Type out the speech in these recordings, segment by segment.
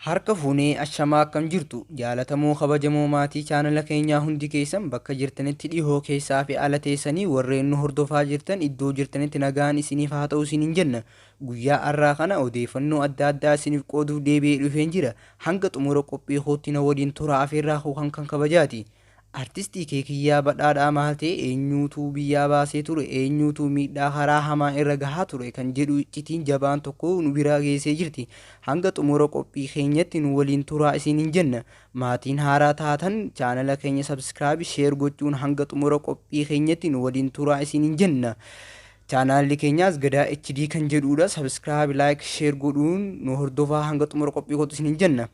Harka fuunee ashamaa akkam jirtu jaalatamoo kabajamoo maatii chaanala keenyaa hundi keessan bakka jirtanitti dhihoo keessaa fi ala teessanii warreen nu hordofaa jirtan iddoo jirtanitti nagaan isiniif haa ta'u isiniin jenna. Guyyaa har'aa kana odeeffannoo adda addaa isiniif qooduuf deebi'ee dhufeen jira. Hanga xumura qophii kootti na waliin turaa afeerraa koo kan kabajaati. Artistii Keekiyyaa Badhaadhaa maal ta'e, eenyuutu biyyaa baasee ture, eenyuutu miidhaa karaa hamaa irra gahaa ture kan jedhu iccitiin jabaan tokko nu bira geessee jirti. Hanga xumura qophii keenyatti nu waliin turaa isiniin jenna. Maatiin haaraa taatan chaanala keenya subscribe, share gochuun hanga xumura qophii keenyatti nu waliin turaa isiniin jenna. Chaanaalli keenyaas Gadaa HD kan jedhudha. Subscribe, like, share godhuun nu hordofaa hanga xumura qophii kootti isiniin jenna.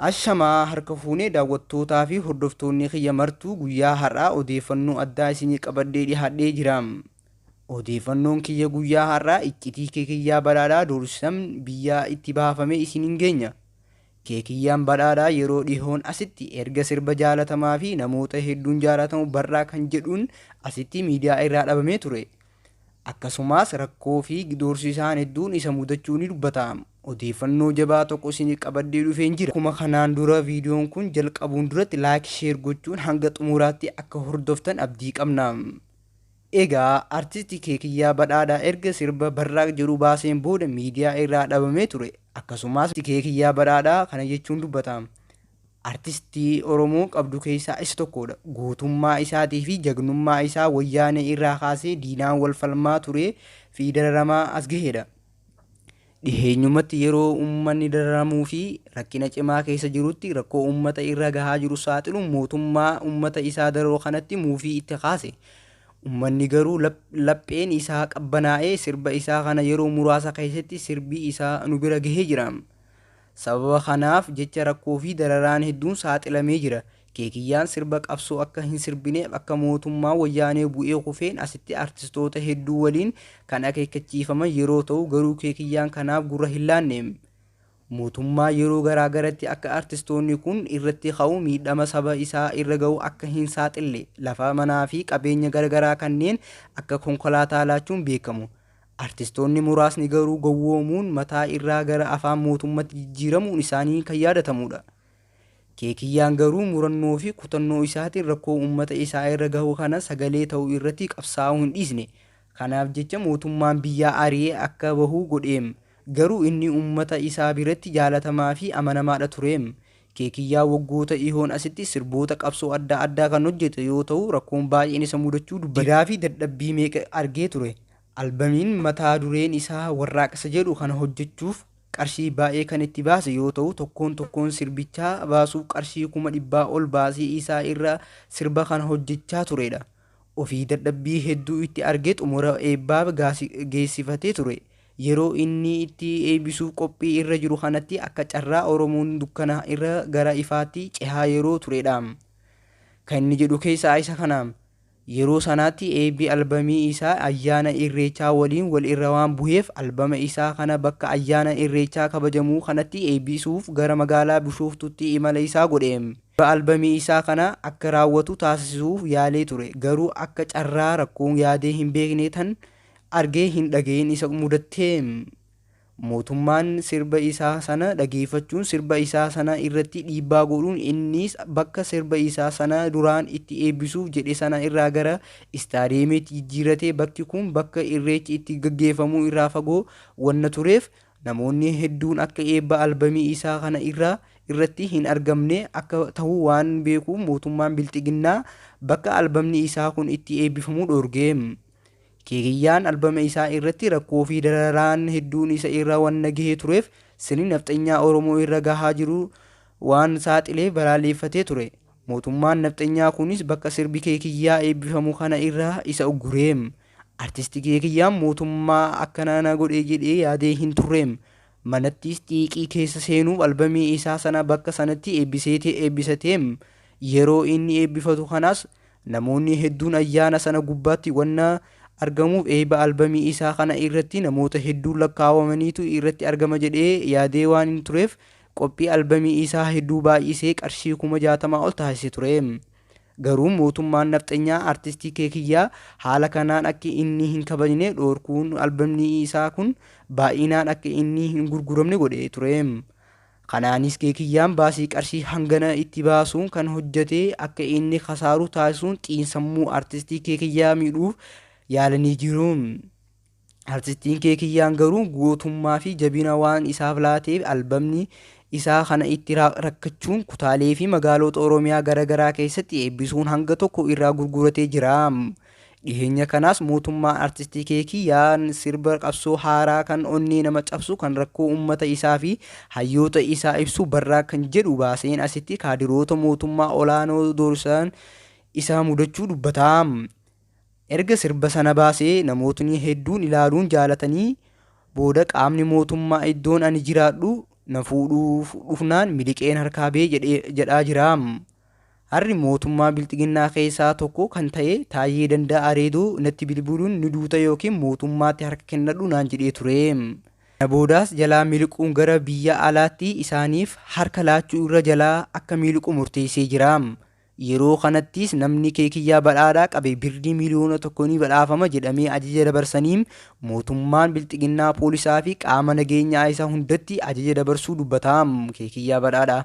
Ashamaa harka fuunee daawwattootaa fi hordoftoonni kiyya martuu guyyaa har'aa odeeffannoo addaa isinii qabadhee dhiyaadhee jira. Odeeffannoon kiyya guyyaa har'aa iccitii Keekiyyaa Badhaadhaa doorsisam biyyaa itti baafame isiniin geenya. Keekiyyaan Badhaadhaa yeroo dhihoon asitti erga sirba jaalatamaa fi namoota hedduun jaalatamu Barraa kan jedhuun asitti miidiyaa irraa dhabamee ture. Akkasumas rakkoo fi doorsisaan hedduun isa mudachuu ni dubbata. Odeeffannoo jabaa tokko isinii qabadhee dhufeen jira. Akkuma kanaan dura viidiyoon kun jalqabuun duratti like, share gochuun hanga xumuraatti akka hordoftan abdii qabna. Egaa artisti Keekiyyaa Badhaadhaa erga sirba Barraaq jedhu baaseen booda miidiyaa irraa dhabamee ture. Akkasumas Keekiyyaa Badhaadhaa kana jechuun dubbata. Artistii Oromoo qabdu keessaa isa tokkodha. Gootummaa isaatii fi jagnummaa isaa Wayyaanee irraa kaasee diinaan wal falmaa turee fi dararamaa as gaheedha. Dhiheenyumatti yeroo uummanni dararamuu fi rakkina cimaa keessa jirutti rakkoo uummata irra gahaa jiru saaxiluun mootummaa uummata isaa dararuu kanatti muufii itti kaase. Uummanni garuu lapheen isaa qabbanaa'ee sirba isaa kana yeroo muraasa keessatti sirbi isaa nu bira gahee jira. Sababa kanaaf jecha rakkoo fi dararaan hedduun saaxilamee jira. Keekiyyaan sirba qabsoo akka hin sirbineef akka mootummaa Wayyaanee bu'ee kufeen asitti artistoota hedduu waliin kan akeekkachiifaman yeroo ta'u garuu Keekiyyaan kanaaf gurra hin laanne. Mootummaa yeroo garaa garatti akka artistoonni kun irratti ka'u miidhama saba isaa irra ga'u akka hin saaxille lafa manaa fi qabeenya garagaraa kanneen akka konkolaataa laachuun beekamu. Artistoonni muraasni garuu gowwoomuun mataa irraa gara afaan mootummatti jijjiiramuun isaanii kan yaadatamudha. Keekiyyaan garuu murannoo fi kutannoo isaatiin rakkoo uummata isaa irra gahu kana sagalee ta'uu irratti qabsaa'uu hin dhiisne. Kanaaf jecha mootummaan biyyaa ari'ee akka bahu godheem. Garuu inni uummata isaa biratti jaalatamaa fi amanamaadha tureem. Keekiyyaa waggoota dhihoon asitti sirboota qabsoo adda addaa kan hojjete yoo ta'u rakkoon baay'een isa mudachuu dubbata. Jiraa fi dadhabbii meeqa argee ture. Albamiin mataa dureen isaa Warraaqsa jedhu kana hojjechuuf qarshii baay'ee kan itti baase yoo ta'u tokkoon tokkoon sirbichaa baasuuf qarshii 400,000 ol baasii isaa irra sirba kana hojjechaa turedha. Ofii dadhabbii hedduu itti argee xumura eebbaa geessifatee ture. Yeroo inni itti eebbisuuf qophii irra jiru kanatti akka carraa Oromoon dukkana irra gara ifaatti cehaa yeroo turedha. Kan inni jedhu keessaa isa kana. Yeroo sanaatti eebbi albamii isaa ayyaana Irreechaa waliin wal irra waan bu'eef albama isaa kana bakka ayyaana Irreechaa kabajamuu kanatti eebbisuuf gara magaalaa Bishooftuutti imala isaa godhe. Eebba albamii isaa kana akka raawwatu taasisuuf yaalee ture. Garuu akka carraa rakkoon yaadee hin beekne tan argee hin dhaga'in isa mudattee. Mootummaan sirba isaa sana dhageeffachuun sirba isaa sana irratti dhiibbaa godhuun innis bakka sirba isaa sana duraan itti eebbisuuf jedhe sana irraa gara istaadiyeemiitti jijjiiratee bakki kun bakka irreechi itti gaggeeffamuu irraa fagoo wanna tureef namoonni hedduun akka eebba albamii isaa kana irraa irratti hin argamne akka ta'u waan beekuuf mootummaan Bilxiginnaa bakka albamni isaa kun itti eebbifamu dhoorge. Keekiyyaan albama isaa irratti rakkoo fi dararaan hedduun isa irra wanna gahee tureef sirni nafxanyaa Oromoo irra gahaa jiru waan saaxileef balaaleffatee ture. Mootummaan nafxanyaa kunis bakka sirbi Keekiyyaa eebbifamu kana irraa isa uggureem. Artisti Keekiyyaan mootummaa akkana na godhe jedhee yaadee hin turreem. Manattis xiiqii keessa seenuuf albamii isaa sana bakka sanatti eebbisateem. Yeroo inni eebbifatu kanas namoonni hedduun ayyaana sana gubbaatti wanna argamuuf eebba albamii isaa kana irratti namoota hedduun lakkaawamaniitu irratti argama jedhee yaadee waan hin tureef qophii albamii isaa hedduu baay'isee qarshii 60,000 ol taasise ture. Garuu mootummaan nafxanyaa artistii Keekiyyaa haala kanaan akka inni hin kabajne dhoorkuun albamni isaa kun baay'inaan akka inni hin gurguramne godhe ture. Kanaanis Keekiyyaan baasii qarshii hangana itti baasuun kan hojjete akka inni kasaaru taasisuun xiinsammuu artistii Keekiyyaa miidhuuf yaalanii jiru. Artistiin Keekiyyaan garuu gootummaa fi jabina waan isaaf laateef albamni isaa kana itti rakkachuun kutaalee fi magaalota Oromiyaa garaagaraa keessatti eebbisuun hanga tokko irraa gurguratee jira. Dhiheenya kanaas mootummaan artistii Keekiyyaan sirba qabsoo haaraa kan onnee nama cabsu kan rakkoo uummata isaa fi hayyoota isaa ibsu barraa kan jedhu baaseen asitti kaadiroota mootummaa olaanoo doorsan isaa mudachuu dubbata. Erga sirba sana baasee namootni hedduun ilaaluun jaalatanii booda qaamni mootummaa iddoon ani jiraadhu na fuudhuuf dhufnaan miliqeen harkaa bee jedhaa jira. Harri mootummaa bilxiginnaa keessaa tokko kan ta'e Taayyee Danda'a Areedoo natti bilbiluun ni duuta yookiin mootummaatti harka kennadhu naan jedhee ture. Kana boodaas jalaa miliquun gara biyya alaatti isaaniif harka laachuu irra jalaa akka miliqu murteessee jira. Yeroo kanattis namni Keekiyyaa Badhaadhaa qabe birrii 1 miliyoona ni badhaafama jedhamee ajaja dabarsaniin mootummaan bilxiginnaa poolisaa fi qaama nageenyaa isaa hundatti ajaja dabarsuu dubbata Keekiyyaa Badhaadhaa.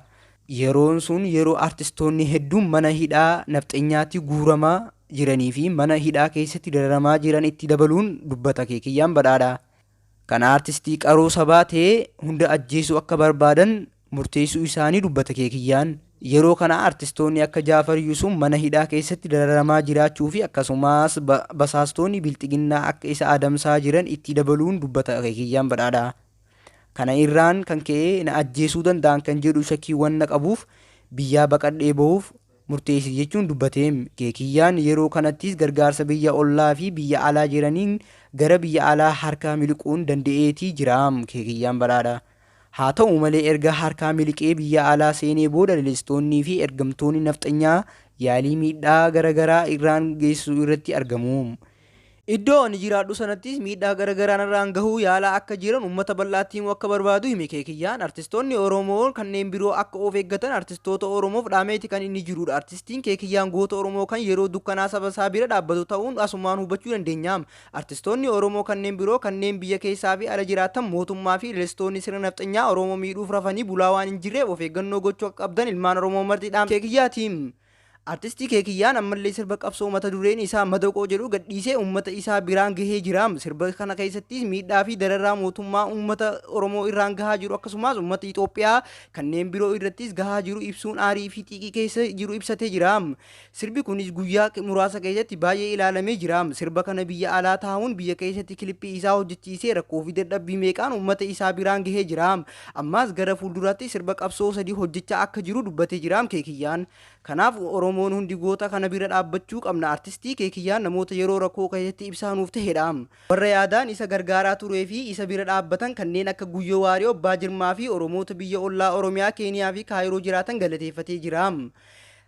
Yeroon sun yeroo artistoonni hedduun mana hidhaa nafxenyaatti guuramaa jiranii fi mana hidhaa keessatti dararamaa jiran itti dabaluun dubbata Keekiyyaan Badhaadhaa. Kan artistii qaroo sabaa ta'e hunda ajjeesuu akka barbaadan murteessuu isaanii dubbata Keekiyyaan. Yeroo kana artistoonni akka Jaafar Yusuf mana hidhaa keessatti dararamaa jiraachuu fi akkasumas basaastonni bilxiginnaa akka isa adamsaa jiran itti dabaluun dubbata Keekiyyaan Badhaadhaa. Kana irraan kan ka'e na ajjeesuu danda'an kan jedhu shakkiiwwan na qabuuf biyyaa baqadhee bahuuf murteesse jechuun dubbateem. Keekiyyaan yeroo kanattis gargaarsa biyya ollaa fi biyya alaa jiraniin gara biyya alaa harkaa miliquun danda'eetii jira Keekiyyaan Badhaadhaa. Haa ta'u malee erga harkaa miliqee biyya alaa seenee booda lalistoonnii fi ergamtoonni nafxanyaa yaalii miidhaa garaagaraa irraan geessisuu irratti argamu. Iddoo ani jiraadhu sanattis miidhaa garaagaraa irraan gahuu yaalaa akka jiran uummata bal'aatti himuu akka barbaadu hime Keekiyyaan. Artistoonni Oromoo kanneen biroo akka of eeggatan artistoota Oromoof dhaameeti kan inni jirudha. Artistiin Keekiyyaan goota Oromoo kan yeroo dukkanaa saba isaa bira dhaabbatu ta'uun asumaan hubachuu dandeenya. Artistoonni Oromoo kanneen biroo kanneen biyya keessaa fi ala jiraatan mootummaa fi lalistoonni sirna nafxanyaa Oromoo miidhuuf rafanii bulaa waan hin jirreef of eeggannoo gochuu akka qabdan ilmaan Oromoo marti dhaam Keekiyyaatiin. Artistii Keekiyyaan ammallee sirba qabsoo mata dureen isaa Madaqoo jedhu gadhiisee uummata isaa biraan gahee jira. Sirba kana keessattis miidhaa fi dararaa mootummaa uummata Oromoo irraan gahaa jiru akkasumas uummata Itoophiyaa kanneen biroo irrattis gahaa jiru ibsuun aarii fi xiiqii keessa jiru ibsatee jira. Sirbi kunis guyyaa muraasa keessatti baay'ee ilaalamee jira. Sirba kana biyya alaa taa'uun biyya keessatti kilippii isaa hojjechiisee rakkoo fi dadhabbii meeqaan uummata isaa biraan gahee jira. Ammaas gara fuulduraatti sirba qabsoo sadii hojjechaa akka jiru dubbatee jira Keekiyyaan. Kanaaf Oromoon hundi goota kana bira dhaabbachuu qabna. Artistii Keekiyyaan namoota yeroo rakkoo keessatti ibsaa nuuf ta'edha. Warra yaadaan isa gargaaraa turee fi isa bira dhaabbatan kanneen akka Guyyoo Waariyoo, Abbaa Jirmaa fi Oromoota biyya ollaa Oromiyaa, Keeniyaa fi Kaayiroo jiraatan galateeffatee jira.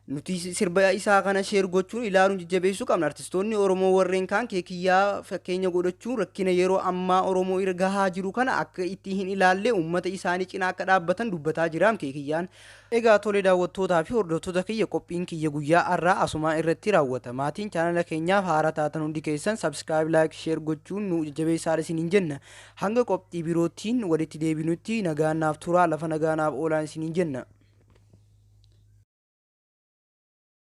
Nuti sirba isaa kana share gochuun ilaaluun jajjabeessuu qabna. Artistoonni Oromoo warreen kaan Keekiyyaa fakkeenya godhachuun rakkina yeroo ammaa Oromoo irra gahaa jiru kana akka itti hin ilaalle uummata isaanii cinaa akka dhaabbatan dubbataa jira Keekiyyaan. Egaa tole daawwattootaa fi hordoftoota kiyya, qophiin kiyya guyyaa har'aa asumaa irratti raawwata. Maatiin chaanala keenyaaf haara taatan hundi keessan subscribe, like, share gochuun nu jajjabeessaa isiniin jenna. Hanga qophii birootiin walitti deebinutti nagaan naaf turaa, lafa nagaa naaf oolaan isiniin jenna.